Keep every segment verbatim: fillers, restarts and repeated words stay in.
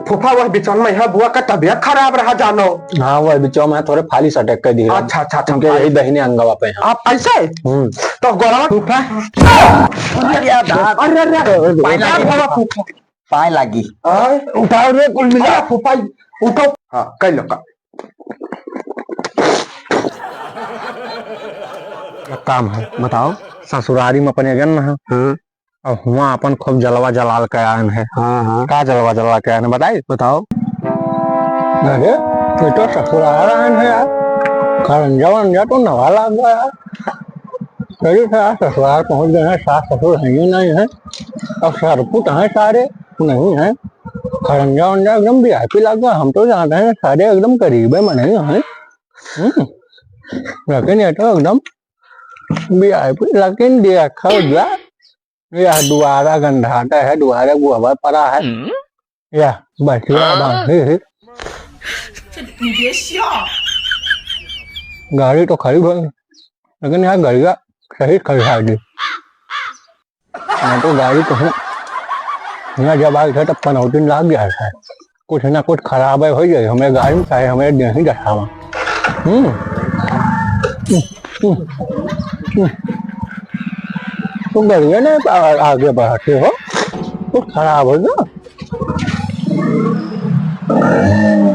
फूफा, वह बिचवा में यहाँ बुआ का तबियत खराब रहा जानो। हाँ, वह बिचवा में थोड़े फालिस अटैक कर दिए। अच्छा, अच्छा, अच्छा, उनके यही फालिस। दहिने अंगवा पे है। आप ऐसे? हम्म। तो गोड़वा फूफा। अरे, अरे, अरे, अरे, अरे, पाए लागी। फूफा। पाए लागी। हाँ? उठाओ रे, कुल मिला। अरे, फूफा, उठाओ। हाँ, कर लो, कर। एक काम है। बताओ। ससुरारी में अपने गन है। हाँ। अब हुआं अपन खूब जलवा जलाल के आयन है। हाँ, हाँ। का जलवा जलाल के आयन है, बताई? बताओ। अरे, ये तो ससुराल आयन है यार। खरंजा वरंजा तो नवा लाग गया यार। कई से आज ससुराल पहुंच गए हैं, सास ससुर हैं ही नहीं है। अब सरपुत हैं सारे, नहीं है। खरंजा वरंजा एकदम वीआईपी लाग गया। हम तो जानते हैं सारे एकदम गरीबे मनई हैं। हम्म। लेकिन ये तो एकदम वीआईपी, लेकिन देखा जा, यह दुआरा गंधाता है, दुआरे गोबर पड़ा है। हम्म। यह बछिया हाँ। बांधी है। गाड़ी तो खड़ी भई, लेकिन यह गड़िया सही खड़ी है जी। मैं तो गाड़ी कहूँ, यहाँ जब आए थे तब पनौती लाग गया था। कुछ ना कुछ खराब है, हो जाए हमें गाड़ी में, चाहे हमें देही दशावा। हम्म। हम्म, हम्म, हम्म। तो गाड़िया नहीं आ-, आगे बढ़ाते हो, कुछ खराब हो गया।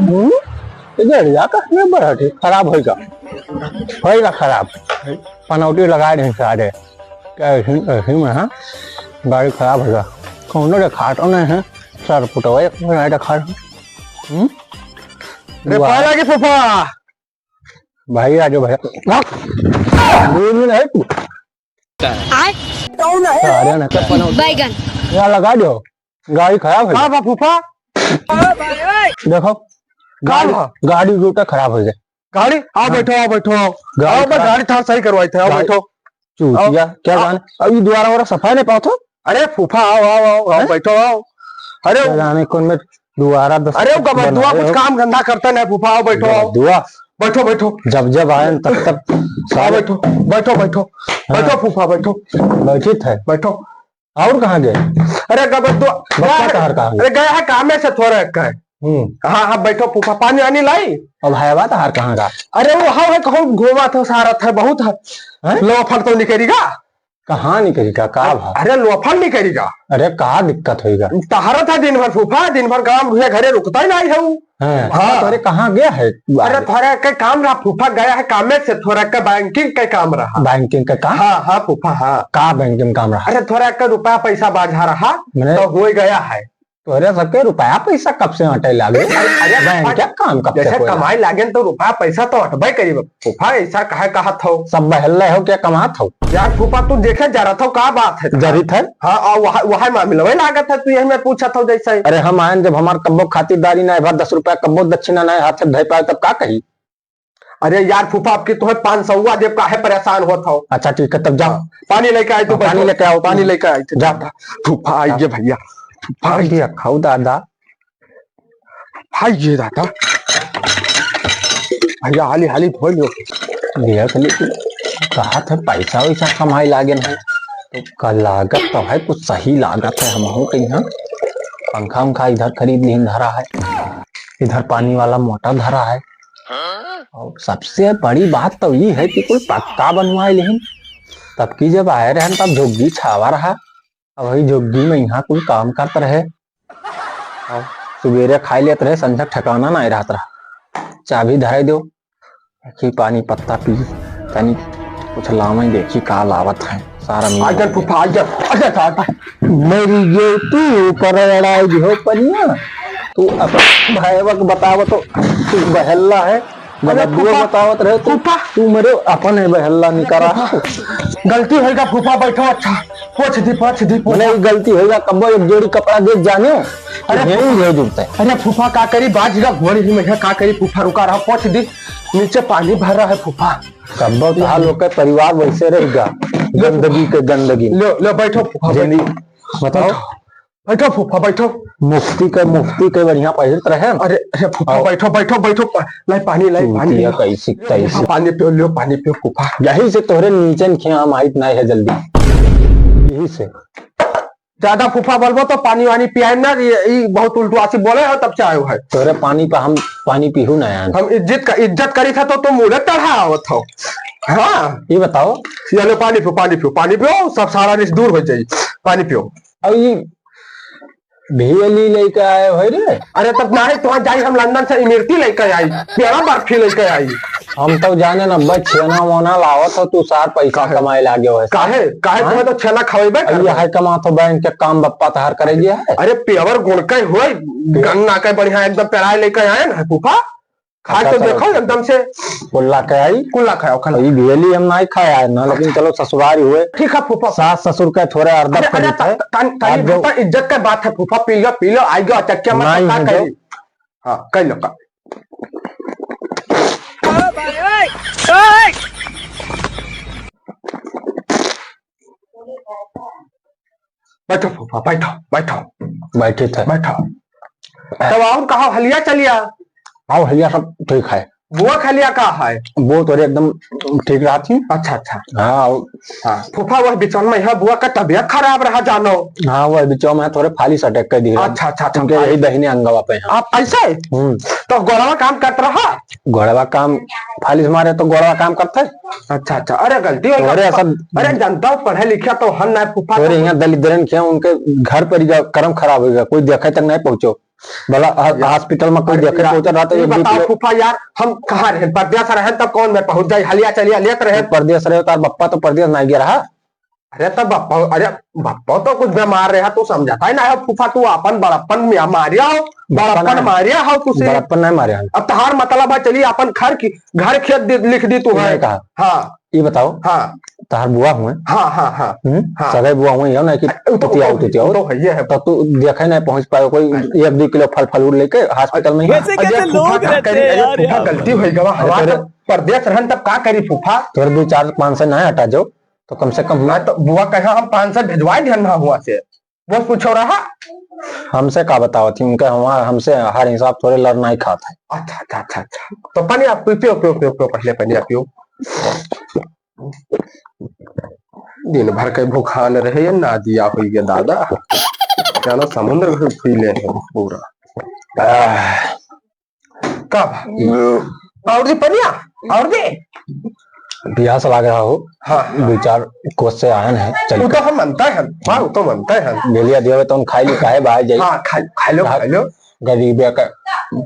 हम्म? ये गाड़िया का नहीं बढ़ाते, खराब होगा, होगा खराब। पनौती लगा रहे सारे। क्या ऐसी, ऐसी में, हाँ? गाड़ी खराब होगा। कौनो देखात नहीं है। सरपुतवा एक नहीं देखात है। हम्म? रे, वाह। पाए लागी फूफा। भाई, आ जाओ भैया। हाँ। दूर भी नहीं तू। आय। कौन है? अरे ना, क्या पनौती? बैगन। यहाँ लगा दो। गाड़ी खराब है। का बा फूफा? देखो, का गाड़ी, बा? गाड़ी रोटा खराब हो गया। गाड़ी? आओ हाँ। बैठो, आओ बैठो, आओ। गाड़ी आओ, मैं खराब। गाड़ी थार सही करवाई थे, आओ गाड़ी बैठो। चूतिया, आओ, क्या आओ। जाने? अब ये दुआरा वारा सफाई नहीं पाओ तो? अरे फूफा, आओ, आओ, आओ, आओ, हैं? बैठो, आओ। अरे क्या जाने कौन में दुआरा दस अरे वो गबरदुआ बनाए कुछ हो। काम धंधा करता नहीं फूफा, आओ बैठो, आओ। गबरदुआ। बैठो, बैठो। जब जब आए तब तब आओ सारे बैठो, बैठो, बैठो। हाँ। बैठो फूफा, बैठो। बैठित है। बैठो। और कहाँ गए? अरे गबरदुआ, बच्चा यार, कहाँ, कहाँ गए? अरे गया है कामे से थोड़ा एक है। हम्म। हाँ, हाँ, बैठो फूफा, पानी आनी लाई? अब हवा तहार कहाँ का? अरे वो हवा है, कहूँ घूमा था, सारा था, बहुत है। हैं? लो फल तो निकलेगा। कहाँ निकलेगा? का भा? अरे लोफर निकलेगा। अरे का दिक्कत होइगा? तहारा था दिन भर फूफा, दिन भर काम रुहे घरे रुकता ही नहीं है वो। हैं? हाँ। तो अरे कहाँ गया है? अरे थोड़ा के काम रहा फूफा, गया है कामे से, थोड़ा का बैंकिंग का काम रहा। बैंकिंग का काम? हाँ, हाँ फूफा, हाँ। का बैंकिंग काम रहा? अरे थोड़ा का रुपया पैसा बाझा रहा, मने तो हो गया है। तोहरे सबके रुपया पैसा कब से अटे लागे? अरे, बैंक अरे, के काम कब से जैसे होए कमाई लागे? लागे तो रुपया पैसा तो अटबे करी। फूफा ऐसा काहे कहत हो? सब बहल्ले हो क्या कमात हो? यार फूफा तू देखे जरत हो, का बात है? जरित है? हाँ, आ, वह, वह मामला वही लागत है, तू यही में पूछत हो जैसे। अरे हम आयन जब हमार कब्बो खातिरदारी नहीं भा, दस रुपया कब्बो दक्षिणा नहीं हाथ से धै पाए तब का कही? अरे यार फूफा, अब की तोहे पाँच सौवा देब, काहे परेशान होत हो? अच्छा ठीक है, तब जाओ। हाँ, पानी लेके आए तू, हाँ, पानी बैठो। लेके आओ, पानी लेके आए थे। जा। फूफा, आइए भैया, फूफा, आइए। खाओ दादा। आइए दादा। भैया, हाली, हाली धो लो। देख ले, कहा था पैसा वैसा कमाई लागे नहीं, तो कल लागत तो है, कुछ सही लागत है। हम हो कहीं, हाँ? पंखा उंखा इधर खरीद लिहिन धरा है, इधर पानी वाला मोटर धरा है। और सबसे बड़ी बात तो ई है कि कुल पक्का बनवाए लेहिन। तब की जब आए रहन तब झुग्गी छावा रहा, अब वही झुग्गी में यहाँ कुल काम करत रहे। और सुबेरे खाए लेत रहे, संझक ठिकाना नहीं रहत रहा। चाबी धराई दो, देखी पानी पत्ता पी, तनी कुछ लावे, देखी का लावत है। सारा मिल आइजन गया। फूफा, आइजन, आइजन, आइजन। मेरी ये तू ऊपर अड़ाई हो पनिया, तू अपन भाईवा के बताव तो, तू बहल्ला है, अरे गलत दुआ फूफा, बतावत रहे तू, फूफा। तू मेरे अपन है बहल्ला निकरा। गलती होइगा फूफा, बैठो, अच्छा, पोछ दी, पोछ दी, पोछ। मने ई गलती होइगा, कब्बो एक जोड़ी कपड़ा देख जाने, अरे यही फूफा। यही जुड़ते। अरे फूफा, का करी, बाज गा घोड़ी ही में, का करी फूफा, रुका रहा, पोछ दी, नीचे पानी भर रहा है फूफा। कब्बो तो हाल होकर परिवार वैसे रहेगा, गंदगी के गंदगी। लो, लो, बैठो फूफा, जल्दी बैठो। बताओ। बैठो। बैठो फूफा, बैठो। मुफ्ती के, मुफ्ती के बढ़िया पहिरत रहे। अरे, अरे फूफा, आओ। बैठो, बैठो, बैठो, प-, लाई पानी, लाई पानी, चूतिया लाई। कैसी, कैसी। पानी पियो, लियो, पानी पियो फूफा। यही से तोहरे नीचे खिया माइत नहीं है जल्दी। यही से। ज्यादा फूफा बोलबो तो पानी वानी पियाएम ना, ये, ई बहुत उल्टवासी बोले हो, तब से आयो है। तोरे पानी पे हम पानी पीहू ना यार। हम इज्जत का, इज्जत करी था तो तुम मुड़े चढ़ा आवत हो। हाँ। ये बताओ। ये लो पानी पियो, पानी पियो, पानी पियो, सब सारा रिस दूर हो जाई। पानी पियो। अब ये भेली लेके आए हो रे? अरे तब ना है, तो जाई हम लंदन से इमरती लेके आई, पेड़ा बर्फी लेके आई। हम तो जाने ना बस छेना मोना लावत हो, तू सार पैसा काहे? कमाए लागे हो। काहे? काहे हाँ? तुम्हें तो छेना खवेबे अब ये करबे। है कमात हो बैंक के काम बप्पा तहार करे गया है। अरे पेवर गुण के होए, गन्ना के बढ़िया एकदम पेराए लेके आए ना फूफा। खाए अच्छा, तो चलो। देखो एकदम से। कुल्ला के आई। कुल्ला खाओ, खाओ। ये भेली हम नहीं खाया है ना, लेकिन चलो ससुरारी हुए। ठीक है फूफा। सास ससुर का थोड़ा अर्दत अरे, कर अरे, देता है। त-, त-, तनी आप जो फूफा इज्जत का बात है फूफा, पी लो, पी लो, आई गो अचक्या मत नहीं पक्का है जो। करी। हाँ, कर लो का। बैठो फूफा, बैठो, बैठो। बैठे थे। बैठो। तब और कहा हलिया चलिया? आओ हलिया सब ठीक है। बुआ खलिया का है? वो तोरे एकदम ठीक रहा थी। अच्छा, अच्छा। हाँ, और हाँ, फूफा वह बिचौन में है, बुआ का तबीयत खराब रहा जानो। हाँ, वह बिचौन में थोड़े फालिस अटैक कर दिया। अच्छा, अच्छा, अच्छा, उनके यही फालिस। दहिने अंगवा पे है। आप ऐसे? हम्म। तो गोड़वा काम करत रहा? गोड़वा काम फालिस मारे तो गोड़वा काम करते? अच्छा, अच्छा। अरे गलती हो तोरे गया। ऐसा अरे जनता पढ़े लिखे तो हन ना फूफा तोरे तो यहाँ दलिद्रन के उनके घर पर ही करम खराब होगा, कोई देखे तक नहीं पहुँचो। भला ह-, यार, हॉस्पिटल में कोई अरे देखे यार, पहुंचा रहा तो ये एक दो बताओ किलो फूफा यार, हम कहाँ रहे? परदेस रहे तब कौन में पहुंच जाई? हलिया चलिया लेत रहे। परदेस रहे, तार बप्पा तो परदेस ना गया रहा। अरे तो बप्पा, अरे बप्पा तो कुछ बीमार रहा, तू समझता ही ना है फूफा, तू अपन बड़प्पन में मारिया हो, बड़प्पन बड़प्पन है। मारिया हो तू से। बड़प्पन नहीं मारे हम। अब तहार मतलब है, चलिए अपन घर की, घर खेत दि-, लिख दी तू है। नहीं कहा। हाँ। ये बताओ। हाँ। तहार बुआ हुए? हाँ, हाँ, हाँ। हम्म? हाँ। सगाई बुआ हुए, यो ना कि अरे, वो तो, तुतिया, वो तो, तुतिया वो हो। तो है, ये है। तो तू देखे नहीं पहुंच पाए, कोई नहीं। एक दो किलो फल फलूर लेके हॉस्पिटल में ही। कैसे, अरे, कैसे फूफा लोग का रहते करी, हैं अरे, यार, फूफा यार। गलती हो गवा, अरे, हमारा तोरे तो परदेस रहन तब का करी फूफा? तोरे दो चार पाँच सौ ना हटा जाओ, तो कम से कम मैं तो बुआ कहा हम पाँच सौ भिजवा दिया ना हुआ से। बस पूछो रहा। हमसे का बतावत ही, उनके हमार, हमसे हर हिसाब थोड़े लड़ना ही खात है। अच्छा, अच्छा, अच्छा, अच्छा। तो पानी आप पियो, पियो, पियो, पियो, पहले पानी आप पियो। दिन भर के भूखान रहे, ये ना दिया हुई के दादा। जानो समुद्र भी फूले है पूरा। आह। का बा? और दे पनिया, और दे। प्यास लाग रहा हो। हाँ, हाँ। दो चार कोस से आयन है, चल वो तो के। हम मनता है, हाँ, वो तो मनता है। बेलिया दिया तो हम खाई ली, काहे बाहर जाई? हाँ, खा, खा लो, हाँ, खा लो। गरीब है का।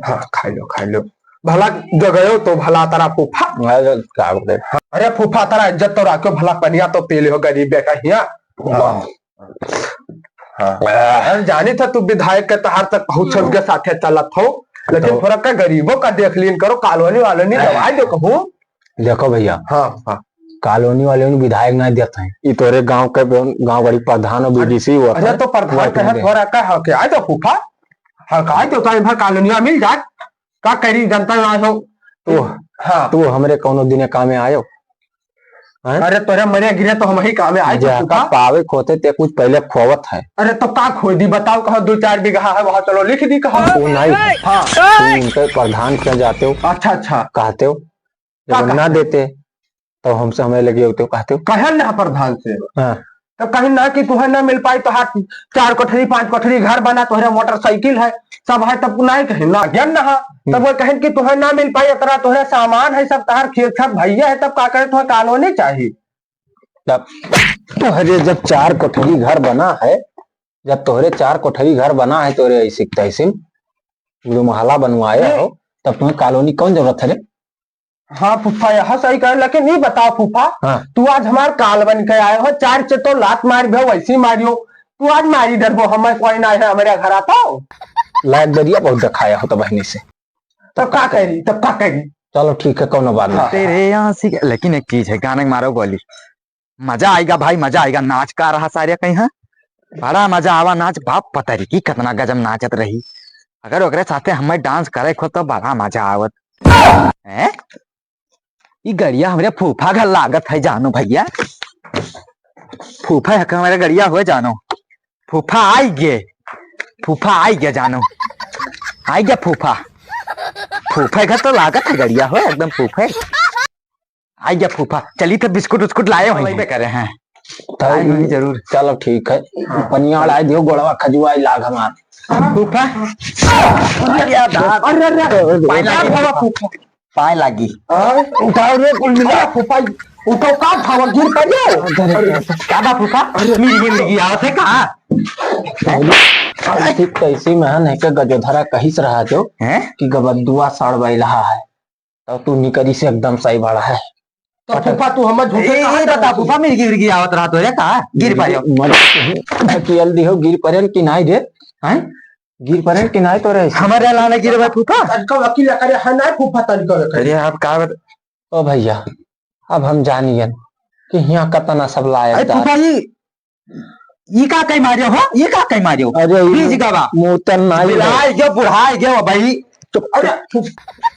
हाँ, खा लो, खा लो। भला जगयो तो भला तारा फूफा। अरे, का बोले? अरे फूफा, तारा इज्जत तो राखो, भला पनिया तो पी ले हो गरीब है का हिया। हाँ। हाँ। अरे जानी था तू विधायक के तहार तक पहुँच हम्म। के साथे चलत हो, लेकिन तो थोड़ा का गरीबों का देख लीन करो, कॉलोनी वालोनी हाँ। दवाई दो कहूँ। देखो भैया, हाँ, हाँ। कॉलोनी वाले ने विधायक नहीं देते हैं, ये तोरे गांव के गांव गड़ी प्रधान और बीडीसी हुआ अरे था। तो प्रधान वो कहे अपने थोड़ा का हके आ जाओ फूफा, हके आ जाओ, टाइम भर कॉलोनिया मिल जात, का करी जनता ना हो। तू, हाँ। तू हमरे कौनो दिने कामे आयो? हैं? अरे तोरे मरे गिरे तो हम ही कामे आए थे जेका फूफा। पावे खोते ते कुछ पहले खोवत है। अरे तो का खोई दी बताओ, कहो दो चार बीघा है वहाँ चलो लिख दी कहो। वो नहीं है। हाँ। तू उनके प्रधान क्या जाते हो? अच्छा, अच्छा। कहते हो? का जब कहते? ना देते तो हमसे हमें लगे होते हो कहते हो? कहन ना प्रधान से। हाँ। तब कहीं ना कि तुहे ना मिल पाई, तोहार चार कोठरी, पांच कोठरी घर बना, तोहरे मोटरसाइकिल है, सब है, तब ना कहीं ना ज्ञान ना हा। तब हम्म। वो कहें कि तुहे ना मिल पाई, इतना तोहरे सामान है, सब तोहार खेत सब भैया है, तब का करे, तुहे कॉलोनी चाहिए। तब तोहरे जब चार कोठरी घर बना है, जब तोहरे चार कोठरी घर बना है, तोहरे ऐसे तैसे दो महला बनवाए हम्म। हो, तब तुम्हें कॉलोनी कौन जरूरत है रे? हाँ फूफा, यह सही कहे, लेकिन ये बताओ फूफा, हाँ। तू आज हमार काल बन के आए हो, चार से तो लात मार भी वैसे ही मारियो, तू आज मारी डरबो, हमें कोई ना है हमारे घर आता हो। लायक दरिया बहुत दिखाया हो तो बहनी से। तब का करी, तब का करी? चलो ठीक है, कौनो बात नहीं। तेरे यहाँ सी, लेकिन एक चीज है, गाने मारो गोली। मजा आइगा भाई, मजा आइगा। नाच का रहा सारे कहीं, हाँ? बड़ा मजा आवा नाच, बाप पतरी की कितना गजब नाचत रही। अगर ओकरे साथे हमें डांस करे खो तो बड़ा मजा आवत। हैं? ई गड़िया हमरे फूफा घर लागत है जानो भैया। फूफा है हमरे गड़िया हुए जानो। फूफा आई गे, फूफा आई गे जानो। आई गे फूफा। फूफा घर तो लागत है गड़िया हुए एकदम फूफा। आई गया फूफा, चली थे बिस्कुट उस्कुट लाए हो। लेबे करे हैं। तो आई नहीं जरूर। चलो ठीक है, पनिया अड़ाई दियो, गोड़वा खजुआई लाग हमार। फूफा। अरे, अरे, अरे, पाए लागी फूफा। पाए लागी। हाँ? उठाओ रे, कुल मिला। अरे, फूफा, उठाओ, का उठाओ, गिर पड़ियो। अरे, अरे, का बा फूफा? अरे। मिर्गी, मिर्गी आवत है का? कैसी, कैसी महन है के गजोधरा कहिस रहा जो हैं? कि गबद्दुआ सड़बैलहा है। तो तू निकरी से एकदम सही बड़ा है। तो फूफा, तू हमें झूठे ए, कहा ए, बता, फूफा, मिर्गी विर्गी आवत रहा तोरे का? गिर पड़ियो। मत, ढकेल दिहो, गिर पड़ेन कि नाई रे? हैं? गिर पड़ेन कि नाई तोरे? हमारे लाने गिरे भाई फूफा। तनिको वकील करे है ना फूफा, तनिको करे। अरे, आप का बत- ओ भैया, अब हम जानियन कि हियाँ कतना सब लायक अरे, बा। फूफा, ई ई का कई मारियो हो? ई का कई मारियो? अरे, ई बीज गवा। मूतन नाई है। बिलाय गयो, बुढ़ाय गयो भाई। चुप, अरे, चुप।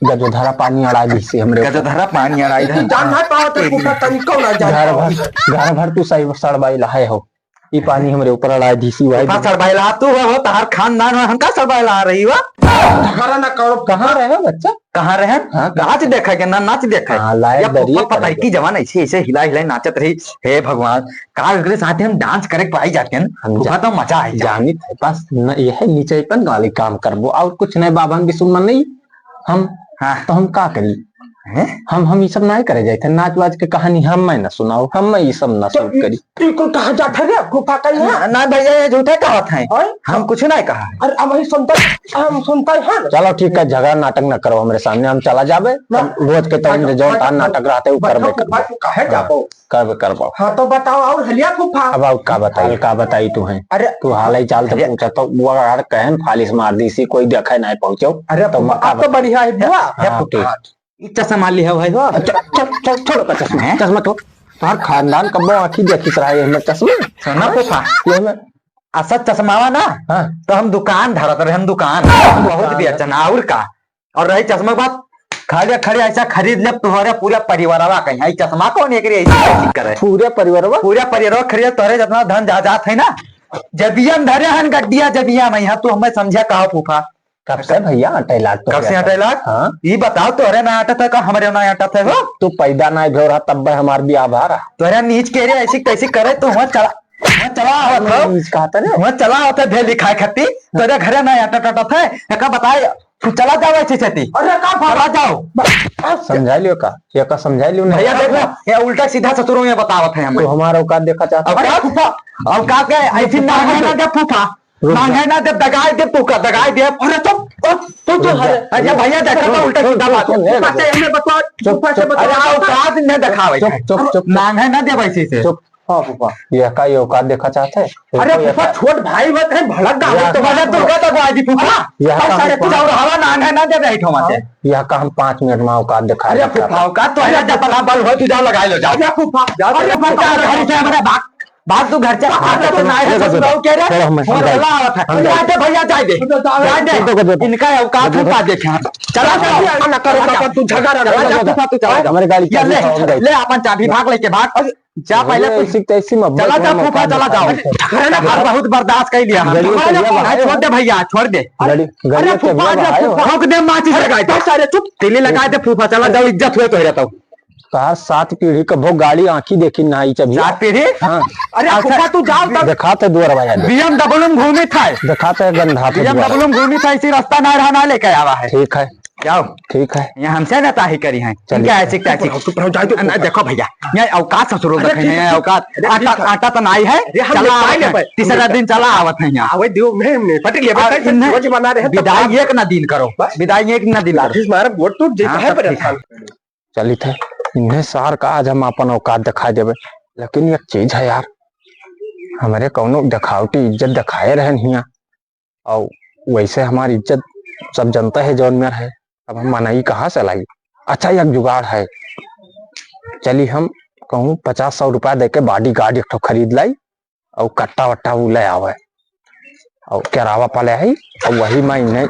गजोधरा पानी अड़ाई दी से हमरे ऊपर। गजोधरा पानी अड़ाई दी। जान ना पावत है, फूफा, तनिको ना जान घर पावत। भर, घर भर तू सही सड़बैलहा हो। ई पानी हमरे ऊपर अड़ाई दी सी भाई। फूफा सड़बैलहा तू हो, तहार खानदान हो, हम का सड़बैलहा रही हो? झगड़ा ना करो। कहाँ रहे हो बच्चा? कहाँ रहे? हाँ, नाच देखे के ना, नाच देखे। हाँ, लायक या दरिये फूफा पतरकी जवान ऐसे, ऐसे हिला हिला नाचत रही। हे भगवान, काल ओकरे साथे हम dance करे के पाई जाते हैं, हम फूफा जा-, तो मजा आई जाए। जानित है, बस न, यह नीचे अपन वाली काम करबो, और कुछ नहीं। बाबा हम बिसुन मन नहीं, हम, हाँ। तो हम का करी? हैं? हम, हम ये सब नहीं करे जाते, नाच वाच के कहानी हम मैं ना सुनाओ, हम मैं ये सब ना तो shoot ई, करी। ई कुल कहाँ जात है रे? फूफा कहीं है? ना, ना भैया, ये झूठे कहत हैं। हैं? हम कुछ नहीं कहा है। अरे, हम ही सुनते, हम सुनते हैं ना। चलो ठीक है, झगड़ा नाटक ना करो हमरे सामने, हम चला जाबे। ना। हम रोज के तो अच्छा, जौन अच्छा, तान नाटक रहते, वो बच्चों करबे फूफा करबे। तू काहे हाँ। जाबो? करबे करबो। हाँ, तो बताओ और हलिया फूफा। अब और का बताई, का बताई तू है? अरे, तू हाल ही चाल से अरे। पूछा तो वो अगर कहन फालिस मार दी सी, कोई देखे नहीं पहुंचो। अरे तो फूफा, मैं का अब तो बताई? बढ़िया है बुआ। हाँ, हाँ, फूफा। ठीक। ई चश्मा लिहा भाई हो। चल, चल, चल, छोड़ ओकर चश्मा। हैं? चश्मा छोड़। तोहार खानदान कब्बो आँखी देखित रहा, ये हमर चश्मा। सुना फूफा। ये हमर असल चश्मावा ना, हाँ। तो हम दुकान धरत रहे, हम दुकान। बहुत दुकान बेचन, और का? और रही चश्मा के बात, खड़े खड़े ऐसा खरीद लेब तोहरे पूरा परिवारवा कहीं। ई चश्मा कौन एकरे ऐसे ऐसे करे? पूरे परिवारवा? पूरे परिवारवा खरीद, तोहरे जितना धन जायदाद है ना, जबिया में धरे हन गड्डिया, जबिया में, यहाँ तू हमें समझा कहा फूफा? कब से भैया अटैलाग तो कब से अटैलाग? हाँ। ई बताओ, तोहरे ना अटत है का हमरे ना अटत है हो? तू पैदा ना भ्यो रहा तब हमार बियाह भा रहा। तोहरे नीच के रे ऐसी कैसी करे तू हुआ चला, हुआ चला आवत हो। नीच कहा था रे। हुआ चला आवत है भेली खाए खत्ती। तोहरे घरे ना अटत अटत है। एका बताए, तू चला जाओ ऐसी सेती। अरे का चला जाओ। समझा लियो का? ये का समझा लियो ना? भैया देखो, ये उल्टा सीधा ससुरों में बतावत है हमें। तू हमारा औकात देखा चाहता है? अरे फूफा, औकात के ऐसी ना है ना दे फूफा। रुक जा। मांगे ना दे, दगाई दे, तू का दगाई दे। अरे चुप, चुप, तू जो रुक जा। है। अच्छा भैया, देखो तो उल्टा सीधा बात। सुन, सुन, सुन, ऊपर से हमें बतवा, चुप, ऊपर से चुप। बतवा। अरे औकात न दिखावे। चुप, चुप, चुप, चुप। मांगे ना दे वैसे से। चुप। हाँ फूफा। यह का ये औकात देखा चाहते हैं? अरे फूफा, छोट भाई मत है, भड़क गा। यह तो मजा तो का दगवा दी फूफा। यह और का सारे हम तू जाओ हवा मांगे ना दे बैठो मत। यह का हम पाँच मिनट में औकात दिखा अरे देते हैं। फूफा, औकात तो है, जब बला बल हो, तू जाओ लगा लो, जाओ। अरे फूफा, अरे फूफा, घर से हमारा बात बात तू घर से आता तो ना है, ससुराल के रे। छोड़, हम, हम जाए। चला आवत है। हम जाए। अरे भैया, जाए दे। जाए दे। इनका औकात हम का देखे हम। चला, चला। ना करो, ना करो, तू झगड़ा ना चला, कर। तू, तू चला जा। हमारे गाड़ी ले, चाबी तो हम गए। ले अपन चाबी, भाग लेके भाग। जा पहले अरे, तू। ऐसी तैसी मत बोल, चला जा, फूफा, चला जाओ। अरे, बहुत बर्दाश्त कर लिया हम। छोड़ दे भैया, छोड़ दे। गाड़ी, गाड़ी अरे फूफा, अरे फूफा। रोक दे, माचिस लगाए दे। सारे चुप। तिल्ली लगाए दे फूफा, चला जाओ, इज्जत हुए तो रहता हूँ। तोहार सात पीढ़ी कभो गाड़ी आँखी देखी ना आई चबिया। सात पीढ़ी? हाँ। अरे अच्छा, फूफा, तू जाओ तब। देखात है दुअरवा यार। BMW में घूमी था। देखात है गंधा था BMW दुअरवा। में घूमी था, इसी रास्ता ना रहा, ना लेके आवा है। ठीक है। जाओ। ठीक है। यहाँ हमसे ना ताही करी है। चलिए। क्या है, सीखता है, सीख। चुप रहो, जाओ, चुप रहो। ना, देखो भैया, ये औकात ससुरो अरे रखे ठीक हैं, है, औकात। अरे ठीक आटा, है। आटा तो नाई है, अरे हम चला लोग आवत पाए हैं। लेबै। तीसरा दिन चला आवत है यहाँ। आवे दियो, मैं, मैं पटक लिया, और बस इन्हें रोज बना रहे हैं, तब विदाई आप एक ना दिन करो, बस। विदाई एक ना दिन करो। लाठी से मारे, वोट टूट जाए, हाँ, काहे सब ठीक है। परेशान? चलित है, इन्हें सार का आज हम अपन औकात दिखा देबे। लेकिन एक चीज है यार, हमरे कौनो देखावटी इज्जत दिखाए रहन हिया, और वैसे हमारी इज्जत सब जनता है जौन में है। अब हम मनई कहाँ से लाई? अच्छा, एक जुगाड़ है, चली हम कहूँ पचास सौ रुपया दे के bodyguard एक ठो खरीद लाई, और कट्टा वट्टा उ ले आवे, और केरावा पा ले आई, और वही में इन्हें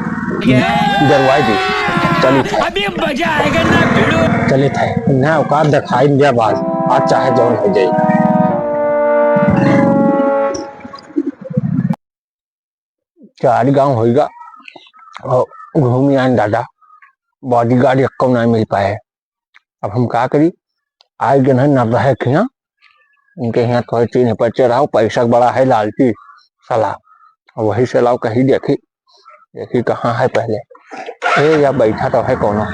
डरवाई दी। चलित है। अभी मजा आएगा ना भिड़ू। चलित है, इन्हें औकात दिखाई दिया बाद, आज चाहे जौन हो जाए। चार गांव होइगा, और घूमी आइन दादा, bodyguard एक्को ना मिल पाए। अब हम का करी? आइ गए हैं नरदहे खिया, इनके यहाँ थोड़े चीन्हे परिचय रहो, पैसा बड़ा है लालची साला। अब वही से लाओ कहीं देखी, देखी कहाँ है पहले। ए, या बैठा तो है कोनो।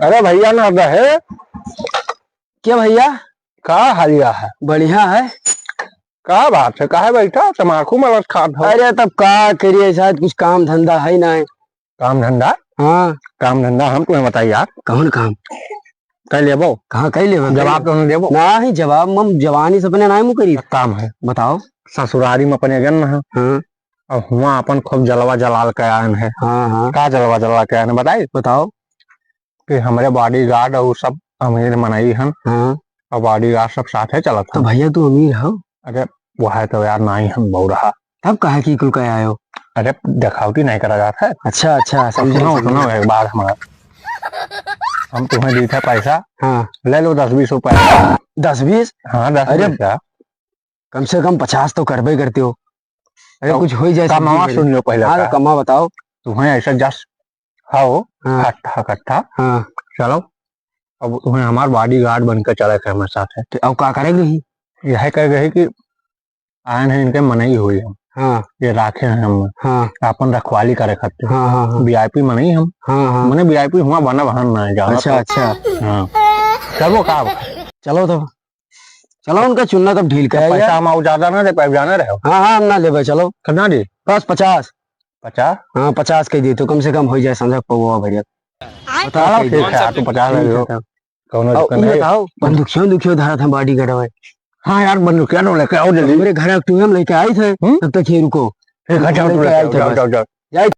अरे भैया ना रहे। क्या भैया? का हालिया है? बढ़िया है। का बात है, काहे बैठा? तमाकू मलत खात हो? अरे तब का करिए, शायद कुछ काम धंधा है ना। काम धंधा? हाँ। काम धंधा हम तुम्हें बताई यार। कौन काम? कह लेबो। कहाँ कह लेबो? जवाब तो नहीं देबो। नहीं, जवाब हम जवानी से अपने नाम करी। एक काम है। बताओ। ससुरारी में अपने गन है। हाँ। और हुआ अपन खूब जलवा जलाल के आयन है। हाँ, हाँ। का जलवा जलाल के आयन है, बताई? बताओ। कि हमरे bodyguard और सब अमीर मनई हन। हाँ। और bodyguard सब साथे चलत तो हन। भैया, तू अमीर हो? अरे, वह है तो यार, नाई हम बौर रहा। तब काहे कि कुल कह आयो? अरे, देखावटी नहीं करा जात है। अच्छा, अच्छा, अब समझे, सुनो, समझे। सुनो एक बात हमारा। हम तुम्हें दी थे पैसा, हाँ। ले लो दस बीस रुपया। दस बीस? हाँ, दस अरे, बीस का। कम से कम पचास तो करबे करते हो। अरे, तो कुछ हो ही जाए, कमावा सुन लो पहले हाँ, का। तो कमा बताओ। तुम्हें ऐसा जस हाओ, हाँ। खट्ठा, खट्ठा। हाँ। चलो, अब तुम्हें हमार bodyguard बन के चले थे हमारे साथ है। तो अब का करे रही? यह कह गए कि आयन है, इनके मनई हुई हम। हाँ। ये राखे हैं हम। हाँ। अपन रखवाली करे खातिर। हाँ, हाँ, हाँ। VIP मनई हम। हाँ, हाँ। मने VIP हुआ बना बहन ना है, जाना अच्छा, तो। अच्छा। हाँ। चलो का अब? चलो तो। चलो उनका चुन्ना तब ढील कर पैसा यार। हम और ज्यादा ना दे पाए, जाने रहे हो। हाँ, हाँ, हम ना लेबे, चलो। कितना दे? बस पचास। पचास? हाँ, पचास के दे तो कम से कम हो जाए, समझा पौवा भरिया। बताओ, ठीक है, आप तो पचास ले लो। ठीक है, तब। कौनो और दिक्कत ये नहीं। बताओ, बंदूकियों, दुखियों धरा था bodyguard में। हाँ यार, बंदूकिया तो लेके आओ जल्दी। मेरे घर एक टूहे हम लेके आए थे, हम्म? तब तक ये रुको। ठीक है, जाओ, लेके जाओ, आए थे जाओ, बस। जाओ, जाओ। जाए,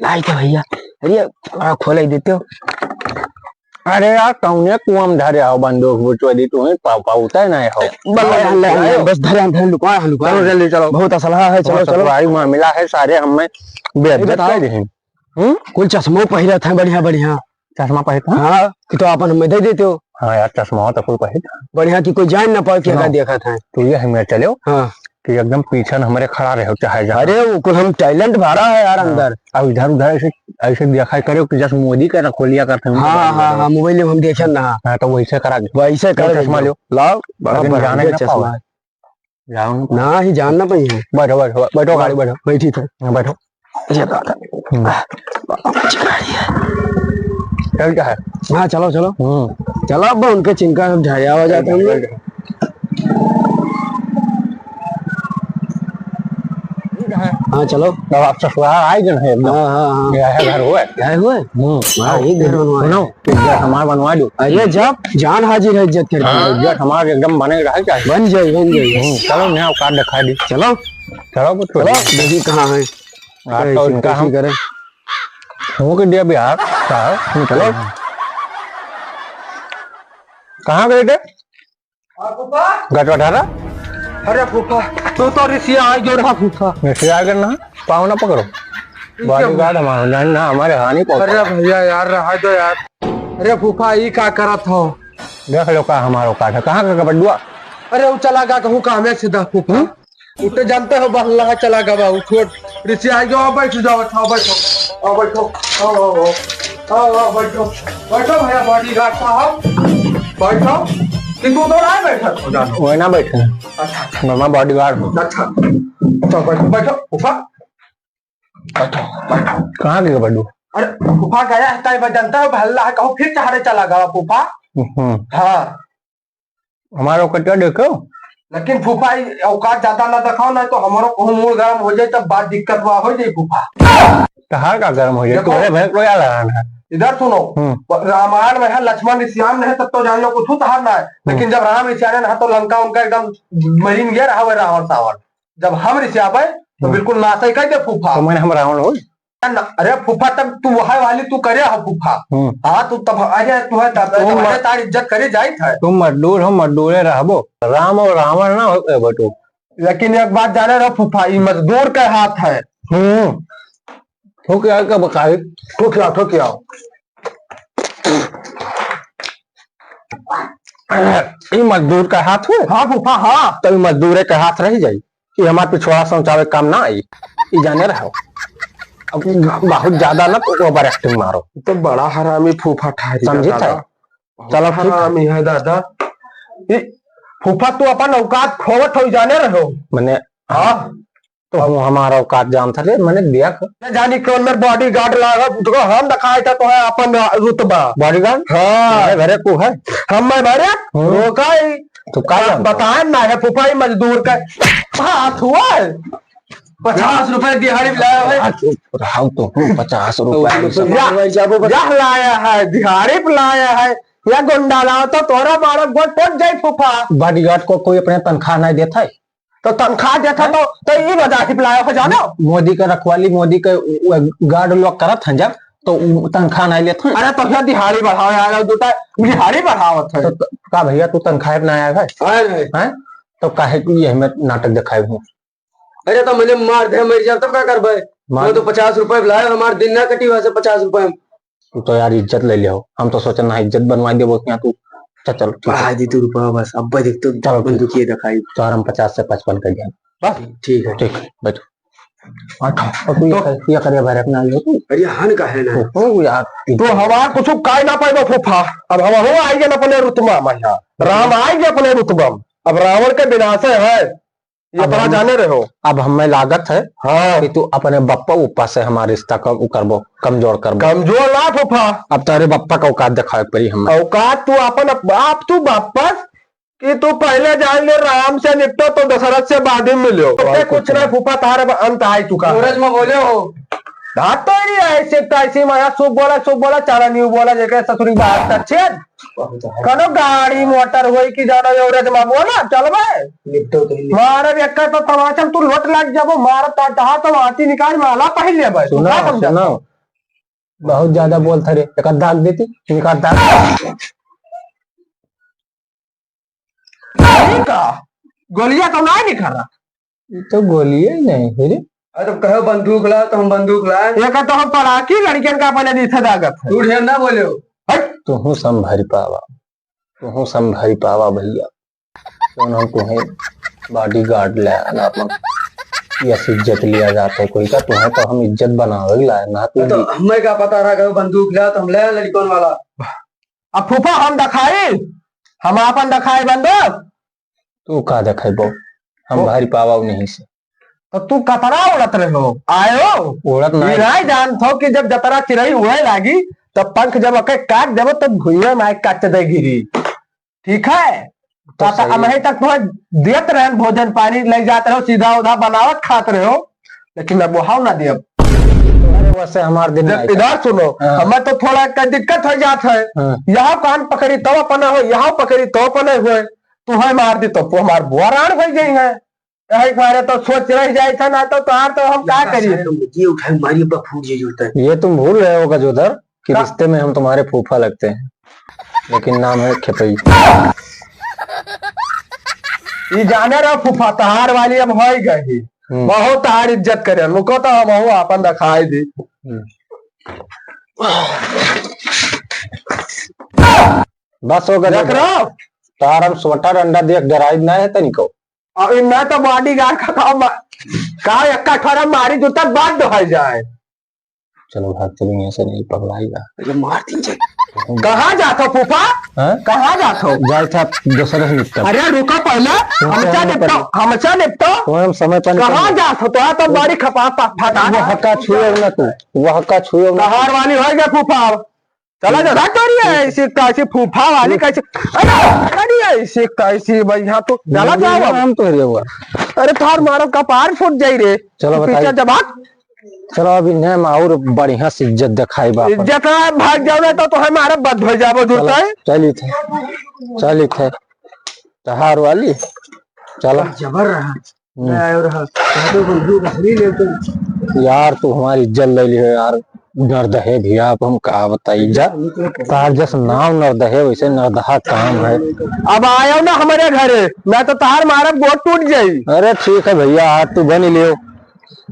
लाई थे भैया। अरे, थोड़ा खोल ही देते हो। अरे यार, कौने कुआं में धरे आओ बंदूक, बुचवा दी तुम्हें, पाऊ, पाऊ, उतार ना हो। बस, बस, बस, धरे, धरे, लुका, लुका। चलो, जल्दी चलो। बहुत असलहा है, चलो, बहुत चलो। ससुरारी मामला है, सारे हमें बेइज्जत बताओ। कर देंगे। हम्म? कुल चश्मो पहिरत हैं, बढ़िया, बढ़िया। चश्मा पहिरत हैं? हाँ, कि तो आपन हमें दे देते हो। हाँ यार, चश्मा तो कुल पहिरत हैं। बढ़िया, कि कोई जान ना पावे कि सुनो, का देखत हैं। तू ये हमें चलो हाँ। कि एकदम पीछे न हमरे खड़ा रहो, चाहे जहाँ। अरे, वो कुल हम talent भरा है यार हाँ। अंदर। अब इधर उधर ऐसे, ऐसे दिखाई करे कि जैसे मोदी का रखोलिया करते हैं, हाँ, mobile हाँ, में। हाँ, mobile में हम देखे ना। हाँ, तो वैसे करा दे। वैसे लो, कर चश्मा दो। लो, बड़ा लेकिन बढ़िया जाने ना चश्मा पाओ। है। जाओ ना। ना ही जान ना पाई है। बैठो, बैठो, बैठो, गाड़ी बैठो। बैठी था। हाँ, बैठो। ये तो आता। हम्म। बाबा, कुछ गाड़ी है। चल क्या है? हाँ, चलो, चलो। हम्म। चलो, अब उनके चिंका हम झाया हो जाते हैं। बैठो। हाँ, चलो। अब आप ससुराल आए गए हैं एकदम। हाँ, हाँ, हाँ। यह है घर हुआ है। यह हुआ है? हम्म। हाँ, ये घर बनवा है। सुनो, इज्जत हमार बनवा दो। अरे, जब जान हाजिर है, इज्जत कर हाँ, दो। इज्जत हमार एकदम बने रहे चाहिए। बन जाए, बन जाए। हम्म, चलो, नया औकात दिखा दी। चलो। चलो, बच्चों। चलो, देखी कहाँ है। आज तो कैसी, इनका कैसी हम करे। हो के दिया बिहार। का? चलो। कहाँ गए थे? हाँ, फूफा। गटवा ढाला? अरे फूफा, तू तो रिसिया आ गयो रहा फूफा। रिसिया आ गयो ना, पाँव ना पकड़ो। ये क्या bodyguard हुआ? हमारा, नहीं ना, हमारे हानि पहुंचा। अरे भैया यार, रहा दो यार। अरे फूफा, ई का करत हो? देख लो का हमारो काट है, कहाँ का बडुआ? अरे वो चला गा कहूँ का हमें सीधा फूफा। हम्म? उ तो जानते हो, बहला चला गवा, उ छोट रिसिया आइ गवा, बैठ जाओ, अच्छा, बैठो, आओ, बैठो, आओ, आओ, आओ, आओ, आओ, बैठो, बैठो भैया, bodyguard साहब, बैठो। कि तू तो ना बैठा, जानो। वही ना बैठे हैं। अच्छा, अच्छा। मामा bodyguard हो। अच्छा, तो बैठो, बैठो, फूफा। बैठो, बैठो। कहाँ गए बड्डू? अरे, फूफा गया है, ताई बजनता है, भल्ला है, कहूँ फिर चढ़े चला गवा, फूफा। हम्म। हाँ। हमारा औकात देखो। लेकिन फूफा, ई औकात ज्यादा ना दिखाओ, ना तो हमारो कहूँ मूड गरम हो जाए, तब बात दिक्कत हुआ हो जाए फूफा। तहार का गरम हो जाए? देखो। तोरे भैंस को क्या लगाना है? इधर सुनो, हम्म। ब-, रामायण में है, लक्ष्मण ऋषियान है, तब तो जान लो कुछ तहार ना है। हम्म। लेकिन जब राम ऋषियान है ना, तो लंका उनका एकदम मरीन गया रहा हुआ रावण सावण। जब हम ऋषियाबे, तो हम्म। बिल्कुल नाश ही कर दे फूफा। तो मैंने हम रावण हो? ना, अरे फूफा, तब तू वह वाली तू करे हो फूफा। हम्म। हाँ, तू तब, अरे तू है तब, तुम तब मत-, अरे तार इज्जत करे जाइत है। तुम मजदूर हो, मजदूरे रहबो। राम और रावण ना हो, ए, बटू। लेकिन एक बात जाने रहो फूफा, ई मजदूर के हाथ है। हम्म। ठोक यार का बकाई। ठोक यार, ठोक यार। ई मजदूर का हाथ है? हाँ फूफा, हाँ। तो ई मजदूरे के हाथ रह जाई। ई हमार पिछवाड़ा समझावे काम ना आई। ई जाने रहो। अब बहुत ज्यादा ना तो over acting मारो। ई तो बड़ा हरामी फूफा ठहरी समझे दादा। थे? बहुत चलो ठीक है। हरामी है दादा। ई फूफा, तू अपन औकात खोवत हो, जाने रहो। मने, हाँ। तो हूँ हमार औकात जानत रे, मने देख। न जानी कौन मेर bodyguard लागत, तुको हम दिखाए था तो है अपन रुतबा। Bodyguard? हाँ। मेरे घरे को है? हम मैं भरे? हम्म। रोका ही। तू का जानत हो? बताए ना है फूफा ही मजदूर का। हाँ, हुआ है। पचास रुपए दिहाड़ी पे लाया है। पचास रुपए, हाँ, तो हूँ, पचास रुपए। या, या लाया है, दिहाड़ी पे लाया है। या गुंडा लाओ तो तोरा मारो गोट टूट जाई फूफा। Bodyguard को कोई अपने तनख्वाह नहीं देता है? तो तनख्वाह देता तो, तो ई बजा के पिलाया हो जानो। मोदी का रखवाली, मोदी का उ, उ, guard लोग करत हैं जब, तो उ तनख्वाह नहीं लेत हैं। अरे तो फिर दिहाड़ी बढ़ाओ यार, दो टा दिहाड़ी बढ़ावत है। तो, तो का भैया तू तनख्वाह पे ना आया है? हाँ रे। हैं? तो काहे तू ये हमें नाटक दिखाए हो? अरे तो मने मार दे, मर जाब तब का करबे? मार मैं तो पचास रुपए लाए, हमार दिन ना कटी वैसे पचास रुपए में। तू तो यार इज्जत ले लियो। हम तो सोचन ना इज्जत बनवा देबो यहाँ तू। चल, चल, ठीक है। आ, दे तू रुपया बस, अब देख तो चलो, ठीक। बंदूकिये दिखाई। तो यार हम पचास से पचपन कर दिया। बस? ठीक है। ठीक है, बैठो। बैठो। और तू ये तो कर, ये कर, ये भैरव ना लियो तू। अरे हन का है ना? ओ यार। तो हमार कुछ काई ना पाइबो फूफा। अब हम हो आई गए अपने रुतबा में यहाँ। राम आई गए अपने रुतबा में। अब रावण के विनाश है। ये अब तोरा हम, जाने रहो। अब हमें लागत है हाँ। कि तू अपने बप्पा उप्पा से हमार रिश्ता कम, उ करबो, कमजोर करबो। कमजोर ना फूफा। अब तेरे बप्पा का औकात दिखावे के पड़ी हमें। औकात तू अपन बाप, तू वापस कि तू पहले जान ले राम से निपटो तो दशरथ से बाद में मिलो। तो कुछ नहीं फूफा, तारे अब अंत आई चुका है। सूरज में बोले हो। हाँ तो ये ऐसे तैसी माया शुभ बोला, शुभ बोला, चाला नहीं बोला, जेके ससुरी बात अच्छे। कनो गाड़ी मोटर होई कि जानो एवरेज में बोला, चलबे। निपटो तो ही निपटो। मारब एक तो तमाचम तू लोट लाग जाबो, मारब ता डहा तो आती निकाल माला पहिन लेबे। तू सुनो, का समझा? सुनो। बहुत ज्यादा बोलत रे, एक दाग देती, इनका दाग। ठीक है, गोलियां तो ना निकल रहा। ये तो गोलियां ही नहीं है रे। अरे तो कहो बंदूक ला तो हम बंदूक लाए। ये का तो हम पड़ाकी लड़कियन का पहले दी थे दागत है। तू ढेर ना बोले हो। हट। तुहूँ संभरी पावा, तुहूँ संभरी पावा भैया। कौन हम तुम्हें bodyguard ले आना अपन यस इज्जत लिया जाता है कोई का? तुम्हें तो हम इज्जत बनावे लाए ना तू। तो हमें का पता रहा कि बंदूक ला तो हम ले आए लड़कन वाला। अब फूफा हम दिखाई, हम अपन दिखाई बंदूक। तू का देखेबो? हम वो भारी पावा नहीं से। तो तू कतरा उड़त रहो? आयो? उड़त नहीं। ये नहीं जानत हो कि जब जतरा चिरई उड़े लागी, तब पंख जब ओके काट देबो, तब भुइये में काट दे गिरी। ठीक है? तो तो सही। अबहीं तक तुम्हें देत रहन भोजन पानी, ले जात रहो, सीधा उधा बनावत खात रहो, लेकिन अब वहाव ना दियब। अरे वैसे हमार दिन जब नहीं इधर सुनो, हाँ। हमें तो थोड़ा का दिक्कत हो जात है। हाँ। यहाँ कान पकड़ी तो अपना हो, यहाँ पकड़ी तो अपने हुए। तू है मार दी तो हमार बोरान हो गई है। यही मारे तो सोच रह जाए था ना तो तार तो हम का लगा करिए? सारे लोग ये उठाए मारी बा फूट जे जूता। ये तुम भूल रहे हो गजोधर कि का? रिश्ते में हम तुम्हारे फूफा लगते हैं, लेकिन नाम है खेपई। ई जाने रहो फूफा, तहार वाली अब हो ही गई। हम्म। बहुत तहार इज्जत करे, रुको तो हम हो अपन दिखाई दी। हम्म। बस हो गजोधर। देख रहो? तार हम सोटा डंडा देख डराई ना है तनिको। और इनमें तो bodyguard का काम बा। का एक्का ठोरा मारी जूता बात दोहर जाए। चलो भाग चलो यहाँ से, नहीं पगलाएगा। अरे मार दीजिए। कहाँ जात हो फूफा? हाँ? कहाँ जात हो? जाए था दूसरे से निपटा। अरे रुको पहले, तुमसे हमसे हम निपटो, निपट- हमसे निपटो। तुम्हें हम समय पर निपट- कहाँ जात हो? तो आ तो बड़ी खपा फटा। वह का छुए ना तू, वह का छुए ना। तहार वाली हो गया फूफा। चला जा, जा, करिए, ऐसी कैसी फूफा वाली, कैसी, अरे, करिए, ऐसी कैसी, भाई, यहाँ तो, चला जा, हम तो हरिया हुआ। अरे, थार मारो, कपार फूट जाई रे। चलो, तू पीछे बताइए। जबाक। चलो, अभी नेम और बढ़िया से इज्जत दिखाई बा अपन। इज्जत है, भाग जाओ ना तो, तो हमारे बद हो जाबो, चलो, जूता है। चली थे, चली थे। तहार वाली, चला। जबर रहा। हम्म। मैं आयो रहा, कह दो बंधु बहरी ले तुम। यार, तू हमारी इज्जत ले लियो यार, नरदहे भैया, अब हम का बताई इज्जत। तार जस नाम नरदहे, वैसे नरदहा काम है। अब आयो ना हमारे घरे, मैं तो तार मारब, गोड़ टूट जाई। अरे ठीक है भैया, आज तू बन लियो,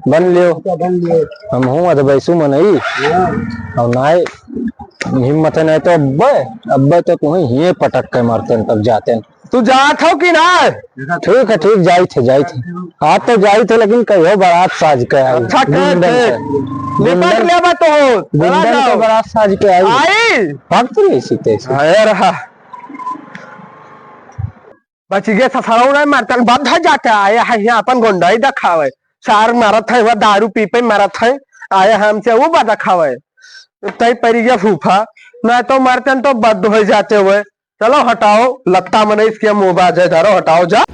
बन लियो। अच्छा, बन लियो। हम हूँ अदबैसू मनई। हाँ। और नाय हिम्मत है, नहीं तो अब्बे, अब्बे तो तुम्हें हिये पटक के मारते हैं, तब जाते हैं। तू जात हो कि ना? ठीक है, ठीक, जाई थे, जाई थे। हाँ, तो जाई थे, लेकिन कहियो बारात साज के आई। अच्छा, ठीक गुंडन है। से। निपट गुंडन, लेबा तो हो। गुंडन चला के जाओ। बारात साज के आई। आई। भाग तो नहीं सीते से। आया रहा। अचिगे ससुरऊ नहीं मारतन, बद हो जाते, आए हैं यहाँ अपन गोंडई दिखावे। सार मारत है, वह दारू पी पे मारत है, आए हमसे वो बद दिखावे। तई परिगे फूफा, नहीं तो मारतन तो बद हो जाते हुए। चलो हटाओ, लत्ता मने इसके मुंह बाजे धरो, हटाओ जा।